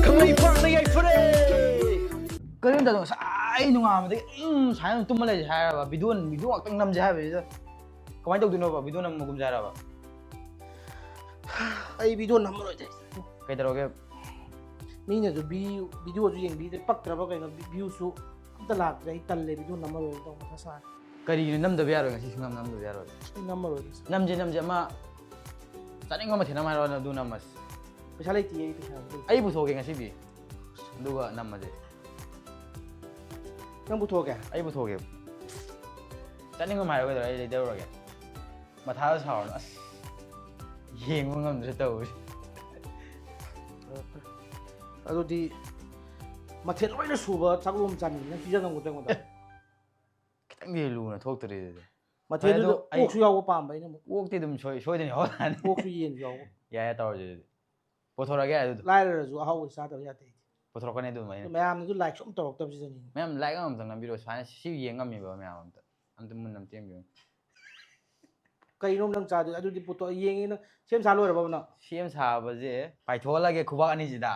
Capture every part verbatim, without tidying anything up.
ꯀꯪꯂꯩꯄꯥꯛꯅ ꯌꯥꯏꯐꯔꯦ꯫ ꯀꯔꯤꯝꯇ ꯉꯁꯥꯏ ꯅꯣꯡꯉꯥꯟꯕꯗꯒꯤ ꯑꯗꯨꯝ ꯁꯨꯃꯥꯏꯅ ꯇꯨꯝꯃ ꯂꯩꯁꯦ ꯍꯥꯏꯔꯕ? ꯚꯤꯗꯤꯑꯣ, ꯚꯤꯗꯤꯑꯣ ꯉꯥꯛꯇꯪ ꯅꯝꯁꯦ ꯍꯥꯏꯕꯁꯤꯗ ꯀꯃꯥꯏꯅ ꯇꯧꯗꯣꯏꯅꯣꯕ? ꯚꯤꯗꯤꯑꯣ ꯅꯝꯃꯒꯨꯝꯁꯦ ꯍꯥꯏꯔꯕ? ꯑꯩ ꯚꯤꯗꯤꯑꯣ ꯅꯝꯃꯔꯣꯏꯗ꯫ ꯀꯩꯗꯧꯔꯒꯦ? ꯃꯤꯅꯁꯨ ꯚꯤ-, ꯚꯤꯗꯤꯑꯣꯁꯨ ꯌꯦꯡꯕꯤꯗ꯭ꯔꯦ, ꯄꯛꯇ꯭ꯔꯕ ꯀꯩꯅꯣ, ꯚ꯭ꯌꯨꯁꯨ ꯑꯝꯇ ꯂꯥꯛꯇ꯭ꯔꯦ꯫ ꯑꯩ ꯇꯜꯂꯦ, ꯚꯤꯗꯤꯑꯣ ꯅꯝꯃꯔꯣꯏ ꯇꯧ ꯃꯊꯥ ꯁꯥꯔꯦ꯫ ꯀꯔꯤꯒꯤꯅꯣ ꯅꯝꯗꯕ ꯌꯥꯔꯣꯏ? ꯉꯁꯤ ꯁꯨꯡꯅꯝ ꯅꯝꯗꯕ ꯌꯥꯔꯣꯏ꯫ ꯑꯩ ꯅꯝꯃꯔꯣꯏ꯫ ꯅꯝꯁꯦ, ꯅꯝꯁꯦ꯫ ꯑꯃ ꯆꯥꯅꯤꯡꯕ ꯃꯊꯦꯜ ꯑꯃ ꯍꯥꯏꯔꯣ, ꯑꯗꯨ ꯅꯝꯃꯁꯤ꯫ ꯄꯩꯁꯥ ꯂꯩꯇꯤꯌꯦ, ꯑꯩ ꯄꯩꯁꯥ ꯂꯩꯇꯦ꯫ ꯑꯩ ꯄꯨꯊꯣꯛꯀꯦ ꯉꯁꯤꯗꯤ, ꯑꯗꯨꯒ ꯅꯝꯃꯁꯦ꯫ ꯅꯪ ꯄꯨꯊꯣꯛꯀꯦ? ꯑꯩ ꯄꯨꯊꯣꯛꯀꯦ꯫ ꯆꯥꯅꯤꯡꯕ ꯑꯃ ꯍꯥꯏꯔꯣ, ꯀꯩꯗꯧꯔꯦ? ꯑꯩ ꯂꯩꯗꯧꯔꯒꯦ꯫ ꯃꯊꯥꯗ ꯁꯥꯎꯔꯅꯨ꯫ ꯑꯁ, ꯌꯦꯡꯕ ꯉꯝꯗ꯭ꯔꯦ ꯇꯧꯔꯤꯁꯦ꯫ ꯑꯗꯨꯗꯤ ꯃꯊꯦꯜ ꯂꯣꯏꯅ ꯁꯨꯕ ꯆꯥꯛꯂꯣꯝ ꯆꯥꯅꯤꯡꯉꯤ꯫ ꯅꯪ ꯄꯤꯖ ꯉꯝꯒꯗ꯭ꯔꯥ ꯑꯩꯉꯣꯟꯗ? ꯈꯤꯇꯪꯗꯤ ꯂꯨꯅ ꯊꯣꯛꯇ꯭ꯔꯤ ꯑꯗꯨꯗꯤ꯫ ꯃꯊꯦꯜꯗꯨꯗ ꯚꯥꯏ, ꯑꯗꯣ ꯑꯩ ꯑꯣꯛꯁꯨ ꯌꯥꯎꯕ ꯄꯥꯝꯕ ꯑꯩꯅ ꯑꯃꯨꯛ꯫ ꯑꯣꯛꯇꯤ ꯑꯗꯨꯝ ꯁꯣꯏ-, ꯁꯣꯏꯗꯅ ꯌꯥꯎꯔꯛꯑꯅꯤ꯫ ꯑꯣꯛꯁꯨ ꯌꯦꯟꯁꯨ ꯌꯥꯎꯕ꯫ ꯌꯥꯏ, ꯌꯥꯏ, ꯇꯧꯔꯁꯦ ꯑꯗꯨꯗꯤ꯫ ꯄꯨꯊꯣꯔꯛꯑꯒꯦ ꯑꯗꯨꯗꯤ꯫ ꯂꯥꯏꯔꯔꯁꯨ ꯑꯍꯥꯎꯕ ꯆꯥꯗꯕ ꯌꯥꯗꯦ ꯑꯩꯗꯤ꯫ ꯄꯨꯊꯣꯔꯛꯀꯅꯤ ꯑꯗꯨꯃꯥꯏꯅ꯫ ꯑꯗꯣ ꯃꯌꯥꯝꯅꯁꯨ like ꯁꯨꯝ ꯇꯧꯔꯛꯇꯕꯁꯤꯗꯅꯤ꯫ ꯃꯌꯥꯝ like ꯑꯃꯇꯪ ꯅꯝꯕꯤꯔꯣ, ꯁꯨꯃꯥꯏꯅ ꯁꯤ ꯌꯦꯡ ꯉꯝꯃꯤꯕ ꯃꯌꯥꯝ ꯑꯝꯇ꯫ ꯑꯝꯇ ꯃꯨꯟꯅ ꯑꯝꯇ ꯌꯦꯡꯕꯤꯌꯨ꯫ ꯀꯩꯅꯣ ꯅꯪ ꯆꯥꯗꯣꯏ? ꯑꯗꯨꯗꯤ ꯄꯨꯊꯣꯛ-, ꯌꯦꯡꯉꯦ ꯅꯪ꯫ ꯁꯦꯝ ꯁꯥ ꯂꯣꯏꯔꯕꯕ ꯅꯪ? ꯁꯦꯝ ꯁꯥꯕꯁꯦ ꯄꯥꯏꯊꯣꯛꯍꯜꯂꯒꯦ ꯈꯨꯕꯥꯛ ꯑꯅꯤꯁꯤꯗ꯫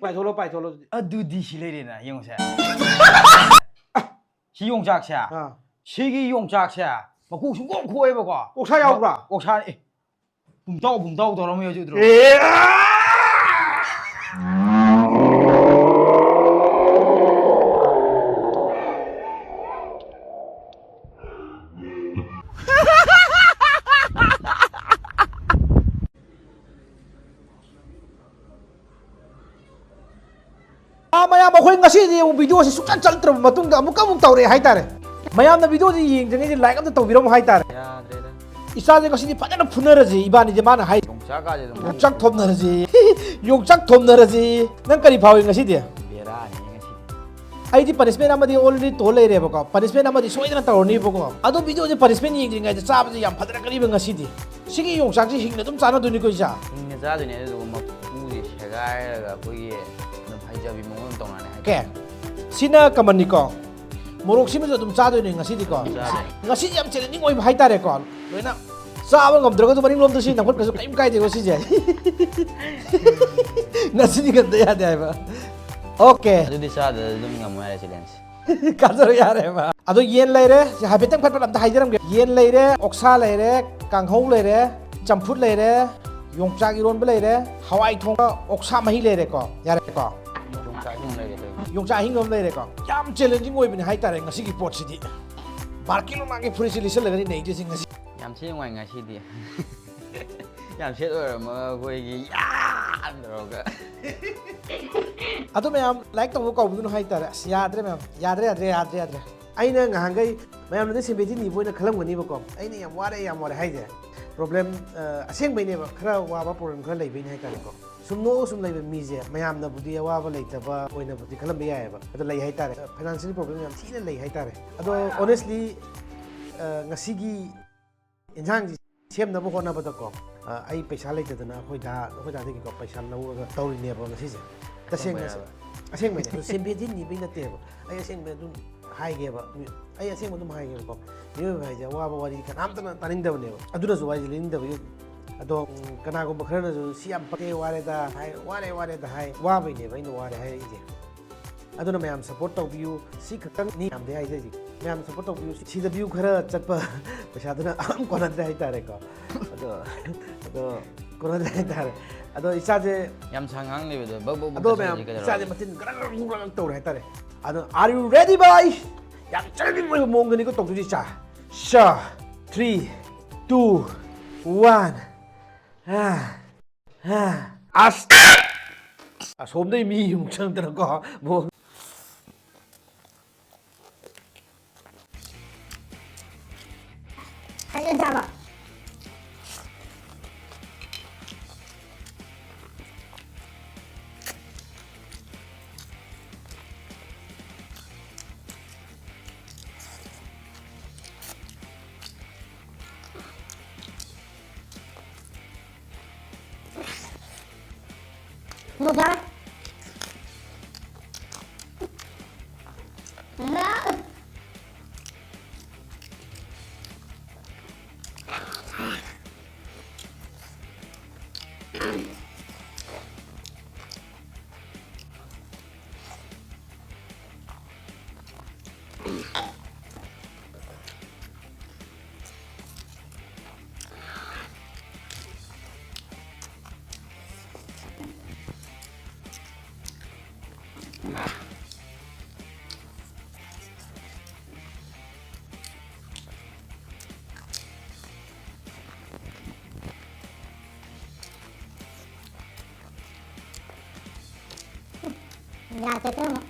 ꯄꯥꯏꯊꯣꯛꯂꯣ, ꯄꯥꯏꯊꯣꯛꯂꯣ ꯑꯗꯨꯗꯤ꯫ ꯑꯗꯨꯗꯤ ꯁꯤ ꯂꯩꯔꯦꯅ, ꯌꯦꯡꯉꯨꯁꯦ꯫ ꯁꯤ ꯌꯣꯡꯆꯥꯛꯁꯦ, ꯑꯥ꯫ ꯁꯤꯒꯤ ꯌꯣꯡꯆꯥꯛꯁꯦ ꯃꯀꯨ ꯁꯨꯡꯀꯣꯛ ꯈꯣꯛꯑꯦꯕꯀꯣ꯫ ꯑꯣꯛꯁꯥ ꯌꯥꯎꯕ꯭ꯔꯥ? ꯑꯣꯛꯁꯥ, ꯑꯦ, ꯄꯨꯡꯇꯥꯎ ꯄꯨꯡꯇꯥꯎ ꯇꯧꯔꯝꯃꯤ ꯍꯧꯖꯤꯛ ꯎꯗ꯭ꯔꯣ? ꯑꯦ! ꯑꯥ, ꯃꯌꯥꯝ, ꯑꯩꯈꯣꯏ ꯉꯁꯤꯗꯤ ꯑꯃꯨꯛ ꯚꯤꯗꯤꯑꯣꯁꯤ ꯁꯨꯡꯆꯠ ꯆꯠꯇ꯭ꯔꯕ ꯃꯇꯨꯡꯗ ꯑꯃꯨꯛꯀ ꯑꯃꯨꯛ ꯇꯧꯔꯛꯑꯦ ꯍꯥꯏꯇꯥꯔꯦ꯫ ꯃꯌꯥꯝꯅ ꯚꯤꯗꯤꯑꯣꯁꯤ ꯌꯦꯡꯗ꯭ꯔꯤꯉꯩꯗ like ꯑꯝꯇ ꯇꯧꯕꯤꯔꯝꯃꯨ ꯍꯥꯏꯇꯥꯔꯦ꯫ ꯌꯥꯗ꯭ꯔꯦꯗ꯫ ꯏꯆꯥꯁꯦ ꯉꯁꯤꯗꯤ ꯐꯖꯅ ꯐꯨꯅꯔꯁꯤ ꯏꯕꯥꯅꯤꯁꯦ, ꯃꯥꯅ ꯍꯥꯏ꯫ ꯌꯣꯡꯆꯥꯛꯀꯥꯁꯦ ꯑꯗꯨꯝ ꯌꯣꯡꯆꯥꯛ ꯊꯣꯝꯅꯔꯁꯤ꯫ ꯌꯣꯡꯆꯥꯛ ꯊꯣꯝꯅꯔꯁꯤ꯫ ꯅꯪ ꯀꯔꯤ ꯐꯥꯎꯏ ꯉꯁꯤꯗꯤ? ꯕꯦꯔꯥꯅꯤ ꯉꯁꯤꯗꯤ꯫ ꯑꯩꯗꯤ punishment ꯑꯃꯗꯤ already ꯇꯧ ꯂꯩꯔꯦꯕꯀꯣ꯫ Punishment ꯑꯃꯗꯤ ꯁꯣꯏꯗꯅ ꯇꯧꯔꯅꯤꯕꯀꯣ꯫ ꯑꯗꯣ ꯚꯤꯗꯤꯑꯣꯁꯦ punishment ꯌꯦꯡꯗ꯭ꯔꯤꯉꯩꯗ ꯆꯥꯕꯁꯦ ꯌꯥꯝ ꯐꯖꯔꯛꯀꯅꯤꯕ ꯉꯁꯤꯗꯤ꯫ ꯁꯤꯒꯤ ꯌꯣꯡꯆꯥꯛꯁꯤ ꯍꯤꯡꯅ ꯑꯗꯨꯝ ꯆꯥꯅꯗꯣꯏꯅꯤꯀꯣ ꯏꯆꯥ? ꯍꯤꯡꯅ ꯆꯥꯗꯣꯏꯅꯦ, ꯑꯗꯨꯗꯨꯒ ꯃꯀꯨꯁꯦ ꯁꯦꯒꯥꯏꯔꯒ ꯑꯩꯈꯣꯏꯒꯤ ꯑꯗꯨꯝ ꯍꯩꯖꯕꯤ ꯃꯑꯣꯡ ꯑꯗꯨꯝ ꯇꯧꯅꯅꯤ ꯍꯥꯏꯇꯥꯔꯦ꯫ ꯀꯦ? ꯁꯤꯅ commonꯅꯤꯀꯣ꯫ ꯃꯣꯔꯣꯛꯁꯤꯃꯁꯨ ꯑꯗꯨꯝ ꯆꯥꯗꯣꯏꯅꯦ ꯉꯁꯤꯗꯤꯀꯣ꯫ ꯆꯥꯔꯦ꯫ ꯉꯁꯤꯗꯤ ꯌꯥꯝ ꯆꯦꯂꯦꯟꯖꯤꯡ ꯑꯣꯏꯕ ꯍꯥꯏꯇꯥꯔꯦꯀꯣ꯫ ꯂꯣꯏꯅ ꯆꯥꯕ ꯉꯝꯗ꯭ꯔꯒꯁꯨ ꯃꯅꯤꯡꯂꯣꯝꯗ ꯁꯤ ꯅꯝꯈꯠꯈ꯭ꯔꯁꯨ ꯀꯔꯤꯝ ꯀꯥꯏꯗꯦꯀꯣ ꯁꯤꯁꯦ꯫ ꯉꯁꯤꯗꯤ ꯉꯝꯗ ꯌꯥꯗꯦ ꯍꯥꯏꯕ꯫ ꯑꯣꯀꯦ꯫ ꯑꯗꯨꯗꯤ ꯆꯥꯗ꯭ꯔꯗꯤ ꯑꯗꯨꯝ ꯉꯝꯃꯣ ꯍꯥꯏꯔꯦ ꯆꯦꯂꯦꯟꯖ꯫ ꯀꯥꯖꯔꯣ ꯌꯥꯔꯦꯕ꯫ ꯑꯗꯣ ꯌꯦꯟ ꯂꯩꯔꯦ꯫ ꯁꯤ ꯍꯥꯏꯐꯦꯠꯇꯪ ꯐꯠ ꯐꯠ ꯑꯝꯇ ꯍꯥꯏꯖꯔꯝꯒꯦ꯫ ꯌꯦꯟ ꯂꯩꯔꯦ, ꯑꯣꯛꯁꯥ ꯂꯩꯔꯦ, ꯀꯥꯡꯍꯧ ꯂꯩꯔꯦ, ꯆꯝꯐꯨꯠ ꯂꯩꯔꯦ, ꯌꯣꯡꯆꯥꯛ ꯏꯔꯣꯟꯕ ꯂꯩꯔꯦ, ꯍꯋꯥꯏ ꯊꯣꯡꯕ, ꯑꯣꯛꯁꯥ ꯃꯍꯤ ꯂꯩꯔꯦꯀꯣ꯫ ꯌꯥꯔꯦꯀꯣ? ꯌꯣꯡꯆꯥꯛ ꯑꯍꯤꯡ ꯂꯩꯔꯦ꯫ ꯌꯣꯡꯆꯥꯛ ꯑꯍꯤꯡꯕ ꯑꯃ ꯂꯩꯔꯦꯀꯣ꯫ ꯌꯥꯝ ꯆꯦꯂꯦꯟꯖꯤꯡ ꯑꯣꯏꯕꯅꯦ ꯍꯥꯏꯇꯥꯔꯦ ꯉꯁꯤꯒꯤ ꯄꯣꯠꯁꯤꯗꯤ꯫ ꯕꯥꯔꯀꯦꯂꯣꯅꯥꯒꯤ ꯐꯨꯔꯤꯠꯁꯦ ꯂꯤꯠꯁꯜꯂꯒꯅꯤ ꯅꯩꯗꯣꯏꯁꯦ ꯉꯁꯤ꯫ ꯌꯥꯝ ꯊꯤ ꯅꯨꯡꯉꯥꯏ ꯉꯁꯤꯗꯤ꯫ ꯌꯥꯝ ꯁꯦꯠ ꯑꯣꯏꯔꯝꯃꯒ ꯑꯩꯈꯣꯏꯒꯤ ꯌꯥ ꯇꯧꯔꯒ꯫ ꯑꯗꯣ ꯃꯌꯥꯝ ꯂꯥꯏꯛ ꯇꯧꯕ ꯀꯥꯎꯕꯤꯒꯅꯨ ꯍꯥꯏꯇꯥꯔꯦ꯫ ꯑꯁ, ꯌꯥꯗ꯭ꯔꯦ ꯃꯌꯥꯝ꯫ ꯌꯥꯗ꯭ꯔꯦ, ꯌꯥꯗ꯭ꯔꯦ, ꯌꯥꯗ꯭ꯔꯦ, ꯌꯥꯗ꯭ꯔꯦ꯫ ꯑꯩꯅ ꯉꯍꯥꯟꯈꯩ ꯃꯌꯥꯝꯅꯗꯤ ꯁꯤꯝꯄꯦꯊꯤ ꯅꯤꯕ ꯑꯣꯏꯅ ꯈꯜꯂꯝꯒꯅꯤꯕꯀꯣ꯫ ꯑꯩꯅ ꯌꯥꯝ ꯋꯥꯔꯦ, ꯌꯥꯝ ꯋꯥꯔꯦ ꯍꯥꯏꯁꯦ꯫ ꯄ꯭ꯔꯣꯕ꯭ꯂꯦꯝ, ꯑ, ꯑꯁꯦꯡꯕꯩꯅꯦꯕ꯫ ꯈꯔ ꯋꯥꯕ ꯄ꯭ꯔꯣꯕ꯭ꯂꯦꯝ ꯈꯔ ꯂꯩꯕꯩꯅꯦ ꯍꯥꯏꯇꯥꯔꯦꯀꯣ꯫ ꯁꯨꯝ ꯅꯣꯛꯑ ꯁꯨꯝ ꯂꯩꯕ ꯃꯤꯁꯦ ꯃꯌꯥꯝꯅꯕꯨꯗꯤ ꯑꯋꯥꯕ ꯂꯩꯇꯕ ꯑꯣꯏꯅꯕꯨꯗꯤ ꯈꯜꯂꯝꯕ ꯌꯥꯏꯑꯕ꯫ ꯑꯗꯣ ꯂꯩ ꯍꯥꯏꯇꯥꯔꯦ꯫ ꯐꯥꯏꯅꯥꯟꯁꯤꯌꯦꯜ ꯄ꯭ꯔꯣꯕ꯭ꯂꯦꯝ ꯌꯥꯝ ꯊꯤꯅ ꯂꯩ ꯍꯥꯏꯇꯥꯔꯦ꯫ ꯑꯗꯣ honestly, ꯑ, ꯉꯁꯤꯒꯤ ꯏꯟꯁꯥꯡꯁꯤ ꯁꯦꯝꯅꯕ ꯍꯣꯠꯅꯕꯗꯀꯣ, ꯑ, ꯑꯩ ꯄꯩꯁꯥ ꯂꯩꯇꯗꯅ ꯑꯩꯈꯣꯏ ꯗꯥ, ꯑꯩꯈꯣꯏ ꯗꯥꯗꯒꯤꯀꯣ ꯄꯩꯁꯥ ꯂꯧꯔꯒ ꯇꯧꯔꯤꯅꯦꯕ ꯉꯁꯤꯁꯦ꯫ ꯇꯁꯦꯡꯅ ꯑꯁꯦꯡꯕꯩꯔꯕ? ꯑꯁꯦꯡꯕꯩꯅꯦ꯫ ꯑꯗꯨ ꯁꯦꯝꯕꯤꯗꯤ ꯅꯤꯕꯩ ꯅꯠꯇꯦꯕ꯫ ꯑꯩ ꯑꯁꯦꯡꯕ ꯑꯗꯨꯝ ꯍꯥꯏꯒꯦꯕ꯫ ꯃꯤ-, ꯑꯩ ꯑꯁꯦꯡꯕ ꯑꯗꯨꯝ ꯍꯥꯏꯒꯦꯕꯀꯣ꯫ ꯃꯤꯑꯣꯏꯕ ꯍꯥꯏꯁꯦ ꯑꯋꯥꯕ ꯋꯥꯔꯤ ꯀꯅꯥꯝꯇꯅ ꯇꯥꯅꯤꯡꯗꯕꯅꯦꯕ꯫ ꯑꯗꯨꯅꯁꯨ ꯋꯥꯔꯤꯁꯦ ꯂꯤꯅꯤꯡꯗꯕꯒꯤ꯫ ꯑꯗꯣ, ꯎꯝ, ꯀꯅꯥꯒꯨꯝꯕ ꯈꯔꯅꯁꯨ "ꯁꯤ ꯌꯥꯝ ꯄꯛꯇꯦ, ꯋꯥꯔꯦꯗ" ꯍꯥꯏ, "ꯋꯥꯔꯦ, ꯋꯥꯔꯦꯗ" ꯍꯥꯏ꯫ ꯋꯥꯕꯩꯅꯦꯕ ꯑꯩꯅ ꯋꯥꯔꯦ ꯍꯥꯏꯔꯛꯏꯁꯦ꯫ ꯑꯗꯨꯅ ꯃꯌꯥꯝ ꯁꯄꯣꯔꯠ ꯇꯧꯕꯤꯌꯨ꯫ ꯁꯤ ꯈꯛꯇꯪꯅꯤ ꯃꯌꯥꯝꯗꯤ ꯍꯥꯏꯖꯔꯤꯁꯦ꯫ ꯃꯌꯥꯝ ꯁꯄꯣꯔꯠ ꯇꯧꯕꯤꯌꯨ꯫ ꯁꯤꯗ ꯚ꯭ꯌꯨ ꯈꯔ ꯆꯠꯄ ꯄꯩꯁꯥꯗꯨꯅ ꯑꯝ ꯀꯣꯟꯅꯗ꯭ꯔꯦ ꯍꯥꯏꯇꯥꯔꯦꯀꯣ꯫ ꯑꯗꯣ, ꯑꯗꯣ ꯀꯣꯟꯅꯗ꯭ꯔꯦ ꯍꯥꯏꯇꯥꯔꯦ꯫ ꯑꯗꯣ ꯏꯆꯥꯁꯦ ꯌꯥꯝ ꯁꯥꯡ ꯉꯥꯡ ꯂꯩꯕꯗꯣ ꯕꯛ ꯕꯛ ꯕꯛ ꯑꯗꯣ ꯆꯠꯊꯣꯛꯑꯗꯤ ꯃꯌꯥꯝ ꯀꯩꯗꯧꯔꯒꯦ? ꯏꯆꯥꯁꯦ ꯃꯆꯤꯟ ꯒ꯭ꯔꯪ ꯒ꯭ꯔꯪ ꯒ꯭ꯔꯪ ꯇꯧꯔꯦ ꯍꯥꯏꯇꯥꯔꯦ꯫ ꯑꯗꯣ, "Are you ready, boy?" ꯌꯥꯝ ꯆꯠꯅꯤꯡꯕ ꯃꯑꯣꯡꯗꯅꯤꯀꯣ ꯇꯧꯗꯣꯏꯁꯦ ꯏꯆꯥ꯫ ꯁꯥ, three, two, one꯫ ꯑꯥ, ꯑꯥ꯫ ꯑꯁ! ꯑꯁꯣꯝꯗꯩ ꯃꯤ ꯑꯃꯨꯛ ꯆꯪꯗꯅꯀꯣ꯫ ꯃꯑꯣꯡ ꯐꯖꯅ ꯆꯥꯕ꯫ ꯃꯣꯖꯥ꯫ ꯉꯥ꯫ ꯂꯥꯛꯀꯦ ꯇꯧꯔꯝꯃꯣ꯫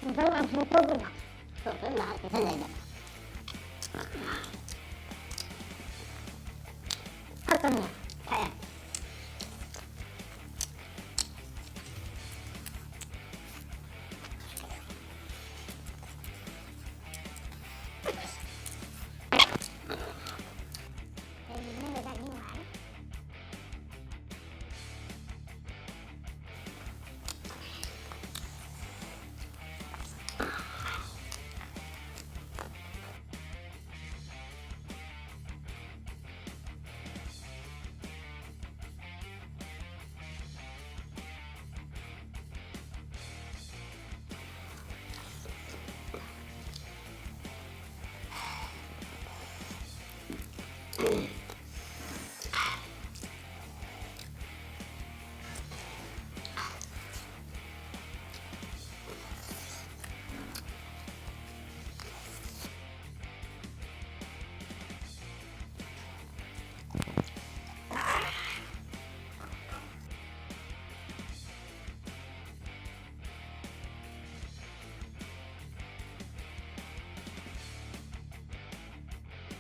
ꯏꯟꯁꯥꯡ ꯌꯥꯝ ꯁꯨꯝ ꯇꯧꯕꯗꯣ꯫ ꯁꯣꯛ ꯁꯣꯛ ꯂꯥꯛꯑ ꯄꯤꯁꯜꯂꯦ ꯑꯩꯅ꯫ ꯊꯛꯀꯅꯤ꯫ ꯊꯛꯑꯦ꯫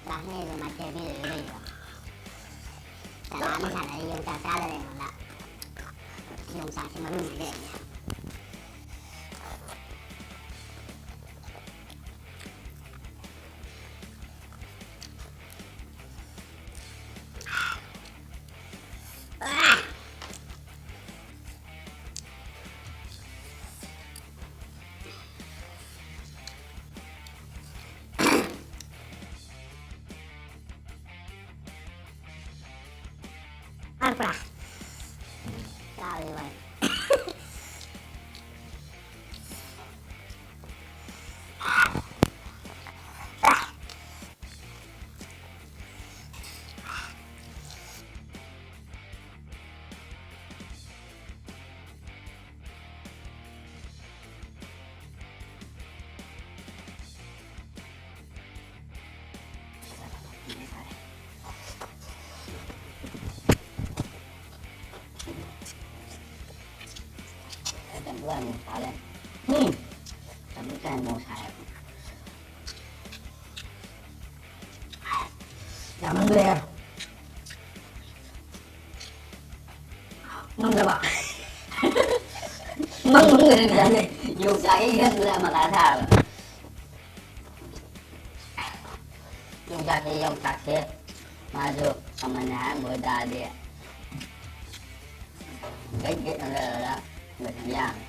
ꯆꯥꯛꯅꯦꯁꯨ ꯃꯊꯦꯜ ꯄꯤꯗꯣꯏ ꯂꯩꯕ꯭ꯔꯣ? ꯆꯔꯥ ꯑꯃ ꯁꯥꯟꯅꯔꯤ ꯌꯣꯡꯆꯥꯛ ꯆꯥꯗ ꯂꯩꯔꯝꯃꯒ꯫ ꯌꯣꯡꯆꯥꯛꯁꯤ ꯃꯔꯨ ꯂꯩꯔꯝꯃꯦ꯫ ꯍꯥꯞꯄ꯭ꯔꯥ? ꯆꯥꯕꯗꯤ ꯋꯥꯏ꯫ ꯌꯥꯝꯃꯟꯈ꯭ꯔꯦ꯫ ꯉꯝꯗꯕ꯫ ꯃꯪ ꯃꯪꯗꯅ ꯌꯣꯡꯆꯥꯛꯀꯤ ꯏꯔꯝꯗꯨꯗ ꯃꯊꯥ ꯁꯥꯕ꯫ ꯌꯣꯡꯆꯥꯛꯁꯦ, ꯌꯣꯡꯆꯥꯛꯁꯦ ꯃꯥꯁꯨ ꯃꯃꯜ ꯍꯥꯏꯔꯝꯕ ꯑꯣꯏꯇꯥꯔꯗꯤ ꯒꯩ ꯒꯩ ꯅꯣꯏꯔꯒ ꯂꯣꯏꯁꯤꯟꯕ ꯌꯥꯕꯅꯤ꯫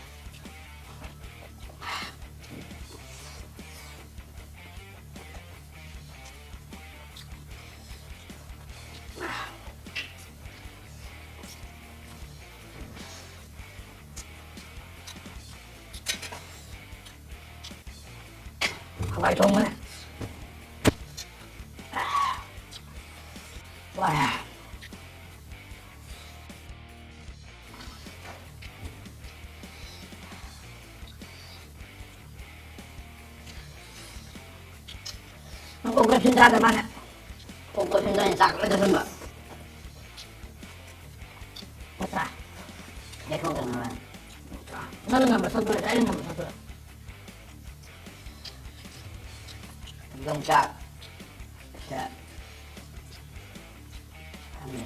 ꯍꯋꯥꯏ ꯊꯣꯡꯕꯅꯦ꯫ ꯋꯥ꯫ ꯅꯪ ꯀꯣꯛ ꯆꯠꯁꯤꯟ ꯆꯥꯗ ꯃꯥꯅꯦ꯫ ꯀꯣꯛ ꯆꯠꯁꯤꯟ ꯆꯥꯗ ꯆꯥꯛ ꯂꯣꯏ ꯆꯠꯁꯤꯟꯕ꯫ ꯅꯠꯇ꯭ꯔꯥ? ꯂꯦꯛꯊꯣꯛꯇꯅꯕ꯫ ꯅꯪꯅ ꯉꯝꯕ ꯁꯛꯇꯣꯛꯑꯦ, ꯑꯩꯅ ꯉꯝꯕ ꯁꯛꯇꯣꯛꯑꯦ꯫ ꯌꯣꯡꯆꯥꯛ꯫ ꯁꯦ꯫ ꯈꯪꯉꯦ꯫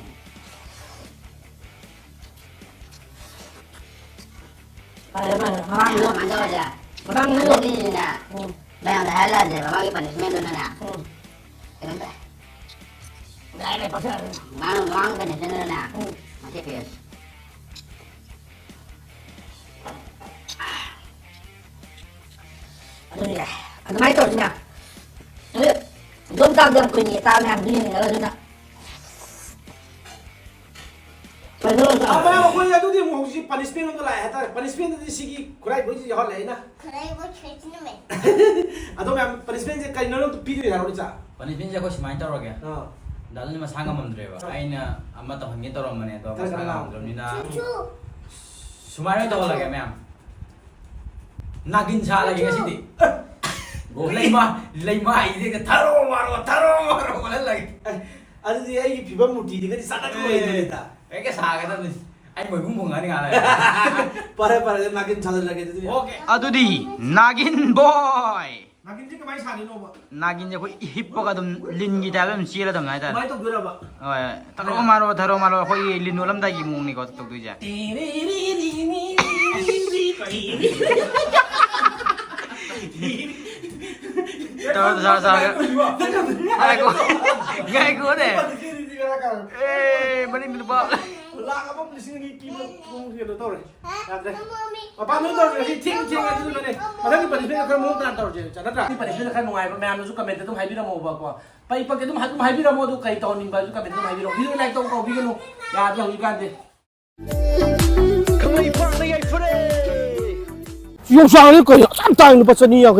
ꯐꯔꯦ, ꯐꯔꯦ꯫ ꯉꯔꯥꯡꯗꯣ ꯀꯃꯥꯏꯅ ꯇꯧꯔꯁꯦ? ꯉꯔꯥꯡꯗꯣ ꯍꯟꯗꯛꯀꯤꯁꯤꯗꯤꯅꯦ, ꯎꯝ꯫ ꯃꯌꯥꯝꯗ ꯍꯥꯏꯍꯜꯂꯁꯦꯕ, ꯃꯥꯒꯤ punishment ꯗꯨꯅꯅꯦ꯫ ꯎꯝ꯫ ꯀꯩꯅꯣꯝ ꯇꯧ-, ꯌꯥꯔꯦ, ꯄꯛꯁꯜꯂꯛꯑꯅꯨ꯫ ꯃꯥꯅ ꯃꯃꯥꯡ punishment ꯗꯨꯅꯅꯦ, ꯎꯝ꯫ ꯉꯁꯤ ꯄꯤꯔꯁꯤ꯫ ꯑꯗꯨꯅꯤ, ꯑꯗꯨꯃꯥꯏꯅ ꯇꯧꯔꯁꯤꯅ꯫ ꯑꯗꯨ ꯏꯗꯣꯝꯆꯥꯗꯣ ꯌꯥꯝ ꯀꯨꯏꯅ ꯆꯥꯕ ꯌꯥꯝ ꯌꯦꯡꯅꯤꯡꯉꯒ ꯑꯗꯨꯅ꯫ ꯀꯩꯅꯣ ꯇꯧꯔꯁꯤ꯫ ꯑꯃ ꯑꯩꯈꯣꯏ ꯑꯗꯨꯗꯤ ꯑꯃꯨꯛ ꯍꯧꯖꯤꯛ punishment ꯑꯃ ꯂꯥꯛꯑꯦ ꯍꯥꯏꯇꯥꯔꯦ꯫ Punishment ꯗꯨꯗꯤ ꯁꯤꯒꯤ ꯈꯨꯔꯥꯏꯕꯣꯏꯁꯤ ꯌꯥꯎꯍꯜꯂꯦ ꯑꯩꯅ꯫ ꯈꯨꯔꯥꯏꯕꯣꯏ ꯁꯣꯏꯁꯤꯟꯅꯃꯦ꯫ ꯑꯗꯣ ꯃꯌꯥꯝ punishment ꯁꯦ ꯀꯔꯤꯅꯣ ꯑꯗꯨꯝ ꯄꯤꯗꯣꯏꯅꯦ ꯍꯥꯏꯔꯣ ꯏꯆꯥ? Punishment ꯁꯦ ꯑꯩꯈꯣꯏ ꯁꯨꯃꯥꯏꯅ ꯇꯧꯔꯒꯦ꯫ ꯑꯥ꯫ ꯗꯥꯗꯨꯅ ꯃꯁꯥ ꯉꯝꯃꯝꯗ꯭ꯔꯦꯕ꯫ ꯑꯥ꯫ ꯑꯩꯅ ꯑꯃ ꯇꯧꯍꯟꯒꯦ ꯇꯧꯔꯝꯕꯅꯦ, ꯑꯗꯣ ꯀꯔꯤ ꯃꯁꯥ ꯀꯔꯤ ꯉꯝꯃꯝꯗ꯭ꯔꯕꯅꯤꯅ꯫ ꯆꯨ ꯆꯨ꯫ ꯁꯨꯃꯥꯏꯅ ꯑꯣꯏꯅ ꯇꯧꯍꯜꯂꯒꯦ ꯃꯌꯥꯝ꯫ ꯅꯥꯒꯤꯟ ꯁꯥꯍꯜꯂꯒꯦ ꯉꯁꯤꯗꯤ꯫ ꯑꯦ! ꯂꯩꯃ-, ꯂꯩꯃꯥꯏꯁꯤꯗ ꯊꯔꯣ ꯃꯥꯔꯣ, ꯊꯔꯣ ꯃꯥꯔꯣ ꯑꯣꯜꯍꯜꯂꯒꯦ꯫ ꯑꯦ, ꯑꯗꯨꯗꯤ ꯑꯩꯒꯤ ꯐꯤꯕꯝ ꯃꯨꯔꯇꯤꯗꯨꯒꯗꯤ ꯆꯥꯟꯅꯔꯣꯏꯗꯣꯔꯤꯗ꯫ ꯍꯦꯛꯇ ꯁꯥꯒꯗꯕꯅꯤ꯫ ꯑꯩ ꯃꯣꯏꯕꯨꯡ ꯈꯣꯡꯉꯛꯑꯅꯤ ꯉꯥꯏꯍꯥꯛ ꯂꯩꯔꯒ꯫ ꯐꯔꯦ, ꯐꯔꯦ, ꯑꯗꯨꯗꯤ ꯅꯥꯒꯤꯟ ꯁꯥꯖꯜꯂꯒꯦ ꯑꯗꯨꯗꯤ꯫ ꯑꯣꯀꯦ꯫ ꯑꯗꯨꯗꯤ ꯅꯥꯒꯤꯟ ꯕꯣꯏ꯫ ꯅꯥꯀꯤꯟꯁꯦ ꯀꯃꯥꯏꯅ ꯁꯥꯗꯣꯏꯅꯣꯕ? ꯅꯥꯀꯤꯟꯁꯦ ꯑꯩꯈꯣꯏ ꯍꯤꯞꯄꯒ ꯑꯗꯨꯝ ꯂꯤꯟꯒꯤ ꯇꯥꯏꯞꯇ ꯑꯗꯨꯝ ꯆꯦꯜꯂꯗꯕꯅꯦ ꯍꯥꯏꯇꯥꯔꯦ꯫ ꯀꯃꯥꯏꯅ ꯇꯧꯗꯣꯏꯔꯕ? ꯍꯣꯏ, ꯊꯔꯣ ꯃꯥꯔꯣ, ꯊꯔꯣ ꯃꯥꯔꯣ, ꯑꯩꯈꯣꯏꯒꯤ ꯂꯤꯟ ꯑꯣꯠꯂꯝꯗꯥꯏꯒꯤ ꯃꯑꯣꯡꯅꯤꯀꯣ ꯇꯧꯗꯣꯏꯁꯦ꯫ ꯇꯧꯔꯣ, ꯇꯧꯔꯣ, ꯇꯧꯔꯣ꯫ ꯉꯥꯏꯈꯣ, ꯉꯥꯏꯈꯣꯅꯦ꯫ ꯑꯦ, ꯃꯅꯤꯡꯗ ꯂꯨꯄꯥ ꯂꯥꯛ ꯑꯃ ꯂꯤꯁꯤꯡ ꯑꯅꯤ ꯄꯤꯕ ꯀꯩꯅꯣ ꯇꯧꯔꯦ꯫ ꯌꯥꯗ꯭ꯔꯦ꯫ ꯃꯄꯥꯟ ꯂꯣꯏ ꯇꯧꯔꯁꯦ꯫ ꯉꯁꯤ ꯊꯦꯡ ꯊꯦꯡ ꯑꯗꯨꯅꯅꯦ꯫ ꯃꯊꯪꯒꯤ ꯄꯅꯤꯁꯃꯦꯟ ꯈꯔ ꯃꯑꯣꯡ ꯇꯥꯅ ꯇꯧꯔꯁꯦ꯫ ꯅꯠꯇ꯭ꯔꯥ? ꯄꯅꯤꯁꯃꯦꯟ ꯈꯔ ꯅꯨꯡꯉꯥꯏꯕ ꯃꯌꯥꯝꯅꯁꯨ ꯀꯃꯦꯟꯇ ꯑꯗꯨꯝ ꯍꯥꯏꯕꯤꯔꯝꯃꯣꯕꯀꯣ꯫ ꯄꯩ ꯄꯛꯀꯦ ꯑꯗꯨꯝ ꯑꯗꯨꯝ ꯍꯥꯏꯕꯤꯔꯝꯃꯣ꯫ ꯑꯗꯨ ꯀꯩ ꯇꯧꯍꯟꯅꯤꯡꯕ ꯑꯗꯨ ꯀꯃꯦꯟꯇ ꯑꯗꯨꯝ ꯍꯥꯏꯕꯤꯔꯝꯃꯣ꯫ ꯚꯤꯗꯤꯑꯣ ꯂꯥꯏꯛ ꯇꯧ ꯀꯥꯎꯕꯤꯒꯅꯨ꯫ ꯌꯥꯗ꯭ꯔꯦ ꯍꯧꯖꯤꯛꯀꯥꯟꯗꯤ꯫ ꯈꯪꯂꯩꯄꯥꯛꯅ ꯌꯥꯏꯐꯔꯦ꯫ ꯌꯣꯡꯆꯥꯛꯁꯦ ꯀꯩꯅꯣ ꯑꯁꯨꯛ ꯌꯥꯝ ꯇꯥꯡꯉꯤ, ꯂꯨꯄꯥ ꯆꯅꯤ ꯌꯥꯡꯈꯩ꯫